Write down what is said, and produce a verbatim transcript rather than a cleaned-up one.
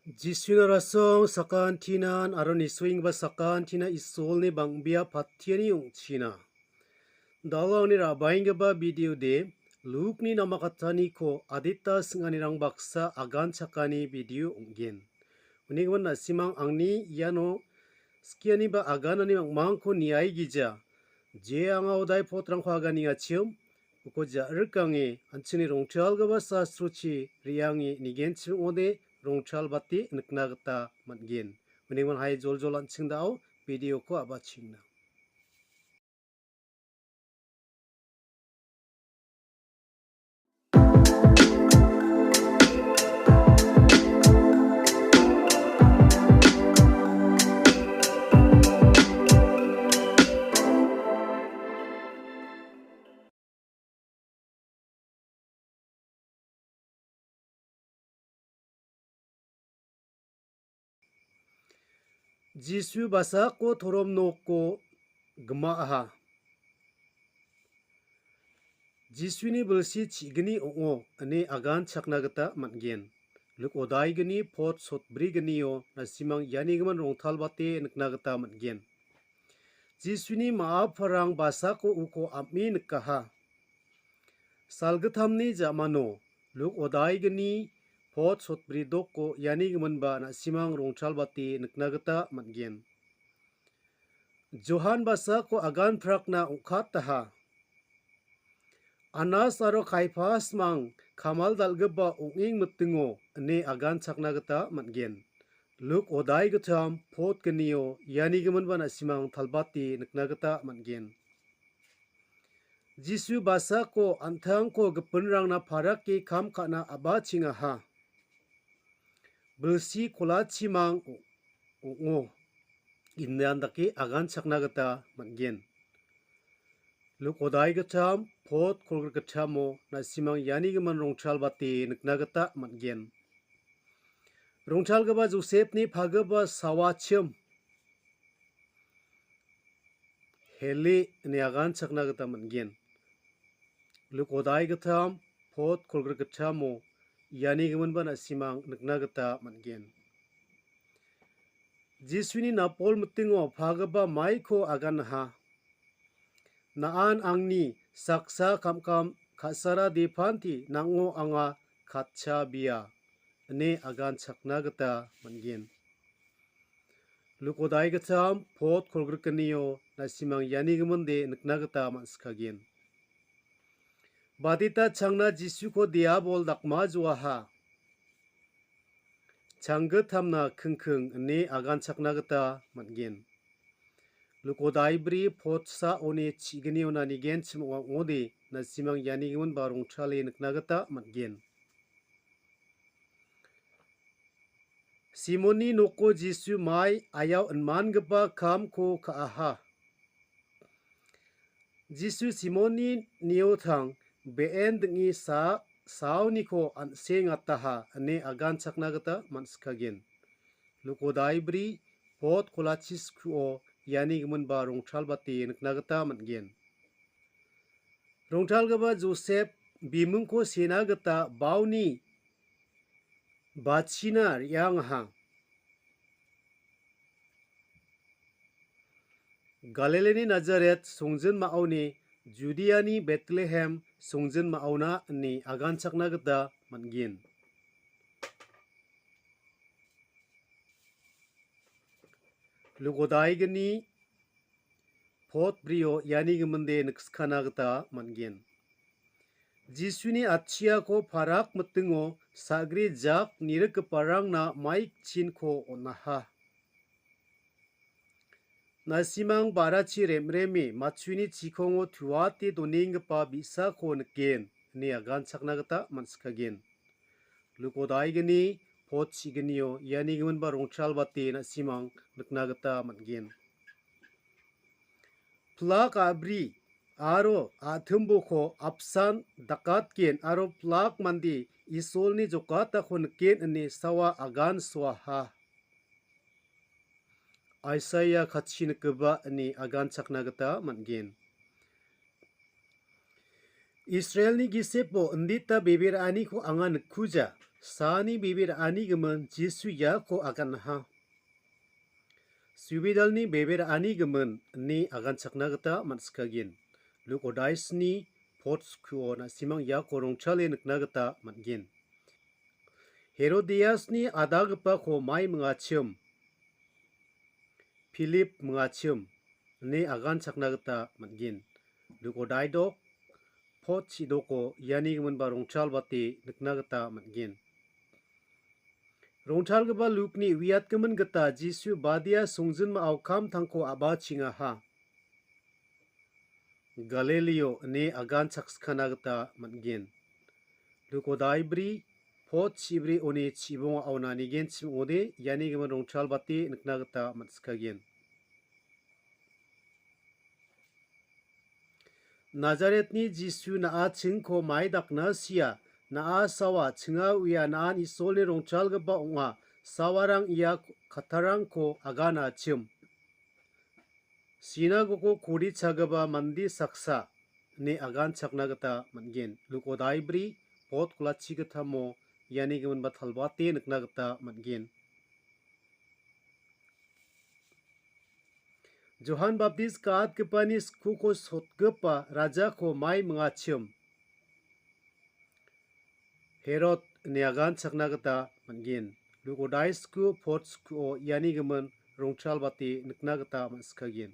Jisuna rasong sakantinan aro nisoenggipa sakantina Isolni bang·bea patiani ong·china. Dalo angni ra·baenggipa video de Lukni namakataniko adita sing·anirang baksa agan chakani video ong·gen. Unigimin na·simang angni iano skiani ba aganani mangmangko niaigija. Je anga odai potrangko aganengachim, uko ja·rikange an·chingni rongtalgipa sastrochi re·ange nigenchim ong·ode rongtalbate nikna gita man·gen. Unigimin hai joljol an·ching da·o video-ko a·bachengna. Jisu basako torom noko gima·aha. Jisuni bilsi chi·gni ong·o ine agan chakna gita man·gen. Luk odaigni pot sotbrignio na·simang ianigimin rongtalbate nikna gita man·gen. Jisuni ma·a parang basako uko am·e nikaha. Salgittamni ja·mano Luk odaigni pot sotbri doko ianigiminba na·simang rongtalbate nikna gita man·gen. Johan basako agan prakna ong·kataha. Anas aro Kaipasmang kamal dal·gipa ong·eng mitingo ine agan chakna gita man·gen. Luk odaigittam pot gnio ianigiminba na·simang talbate nikna gita man·gen. Jisu basako an·tangko gipinrangna parake kam ka·na a·bachengaha. Bilsi kolachimang ong·o, indan dake agan chakna gita man·gen. Luk odaigittam pot kolgrigittamo na·simang ianigimin rongtalbate nikna gita man·gen. Rongtalgipa Josepni pagipa sawachim Heli ine agan chakna gita man·gen. Luk odaigittam pot kolgrigittamo ianigiminba na·simang nikna gita man·gen. Jisuni napol mitingo pagipa maiko aganaha. Na·an angni saksa kam·kam ka·sara depanti nang·o anga katchabia, ine agan chakna gita man·gen. Luk odaigittam pot kolgrignio na·simang ianigiminde nikna gita man·sikagen. Badita changna Jisuko diabol dakma joaha. Changgittamna kingking ine agan chakna gita man·gen. Luk odaibri potsaoni chi·gniona nigenchim ong·ode na·simang ianigiminba rongtale nikna gita man·gen. Simonni noko Jisu mai ayao inmangipa kamko ka·aha. Jisu Simonni niotang be·en ding·e sa-, saoniko an·sengataha ine agan chakna gita man·sikagen. Luk odaibri pot kolachis kuo ianigiminba rongtalbate nikna gita man·gen. Rongtalgipa Josep bimingko sena gita baoni bachina re·angaha. Galilini Nazaret songjinmaoni Judiani Betlehem songjinmaona ine aganchakna gita man·gen. Lugodaigini pot brio iani giminde nikskana gita man·gen. Jisuni atchiako parak mitingo sagri jak nirikgiparangna maikchinko on·aha. Nasimang ba·rachi remreme matchuni chikongo tuate donenggipa bi·sako niken, ine aganchakna gita man·sikagen. Lugodaigini pot chignio iani giminba rongchalbate nasimang nikna gita man·gen. Plak a·bri aro a·timboko apsan dakatgen aro plak mande Isolni jokatako niken ine sawa agan soaha. Aisaia katchi nikgipa ine aganchakna gita man·gen. Israelni gisepo indita bebe ra·aniko anga nikkuja. Saani bebe ra·ani gimin Jisu iako agannaha. Suibidalni bebe ra·ani gimin ine aganchakna gita man·sikagen. Luk odaisni pot skuo na·simang iako rongchale nikna gita man·gen. Herodiasni adagipako mai mingachim, Pilip mingachim ine aganchakna gita man·gen. Luk odaidok pot chidoko iani giminba rongchalbate nikna gita man·gen. Rongchalgipa Lukni uiatgimin gita Jisu badia songjinmao kam tangko a·bachengaha. Galileo ine agan chakskana gita man·gen. Luk odaibri pot chibri oni chibonga auna nigenchim ong·ode iani gimin rongchalbate nikna gita man·sikagen. Nazaretni Jisu na·a chingko mai dakna sia, na·a sawa chinga uia na·an Isolni rongchalgipa ong·a, sawarang ia kattarangko agana chim. Sinagogo korichagipa mande saksa ine aganchakna gita man·gen. Luk odaibri pot kolachi gittamo iani giminba talbate nikna gita man·gen. Johan Baptis ka·atgipani skuko sotgipa rajako mai mingachim. Herod ine aganchakna gita man·gen. Luk odaisku pot skuo iani gimin rongchalbate nikna gita man·sikagen.